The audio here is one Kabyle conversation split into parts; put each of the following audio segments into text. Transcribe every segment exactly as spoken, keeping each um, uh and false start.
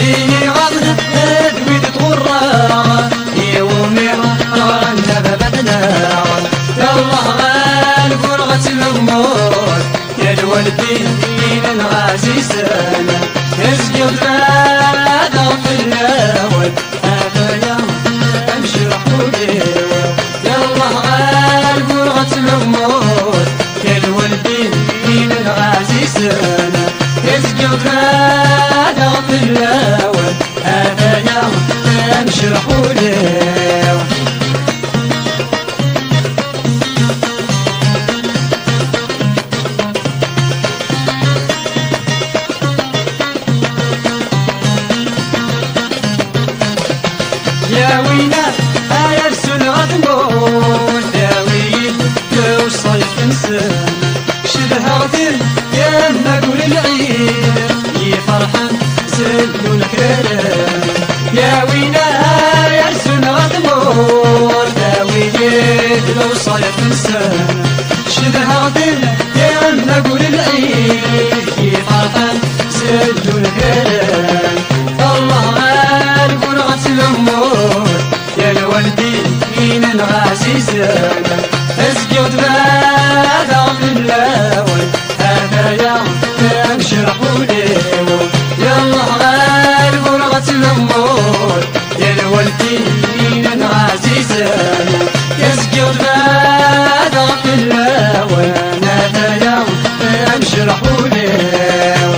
Ihi ɣaben d wid tɣurra, iwumi ɣran ababatneɣ. Yallah ɣaleb ur ɣ-tlemmut, yal waldi inen ɣ-ɛzizen. Azgiɣ d baɛdeɣ fell-awen, ataya amecreḥ ul-iw. Yallah ɣaleb ur ɣ-tlemmut, yal waldi inen ɣ-ɛzizen. Azgiɣ d baɛdeɣ fell-awen, ataya amecreḥ ul-iw. Ya wina ay arsun ɣer tmurt, awi-yi-d lewṣayat-nsen. Cedhaɣ-ten yerna kul lɛid, iferḥen zeddun kraren. Ya wina ay arsun ɣer tmurt, awi-yi-d lewṣayat-nsen. Cedhaɣ-ten yerna kul lɛid, iferḥen zeddun kraren. Allah ɣaleb ur ɣ-tlemmut, yal waldi inen ɣ-ɛzizen. Azgiɣ d baɛdeɣ fell-awen, ataya amecreḥ ul-iw. Yallah ɣaleb ur ɣ-tlemmut, yal waldi inen ɣ-ɛzizen. Azgiɣ d baɛdeɣ fell-awen, ataya amecreḥ ul-iw.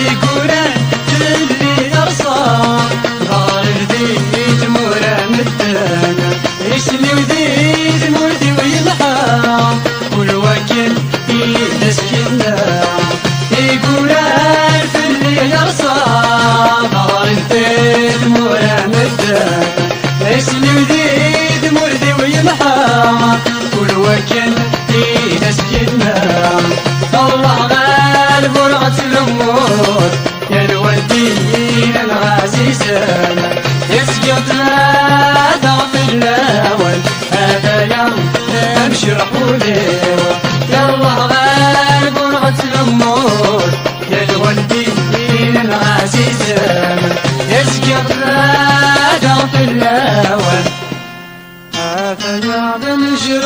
Iguran fell-i yerṣa, ḍeɣren di tmura medden. Isem-iw di tmurt-iw yelḥa, kul wakken i d as-yenna. Iguran fell-i yerṣa, ḍeɣren di tmura medden. Isem-iw di tmurt-iw yelḥa, kul wakken i d as-yenna. Allah ɣaleb ur ɣ-tlemmut, yal waldi inen ɣ-ɛzizen. Azgiɣ d baɛdeɣ fell-awen, ataya amecreḥ ul-iw. Yallah ɣaleb ur ɣ-tlemmut, yal waldi inen ɣ-ɛzizen. Azgiɣ d baɛdeɣ fell-awen, ataya d amecreḥ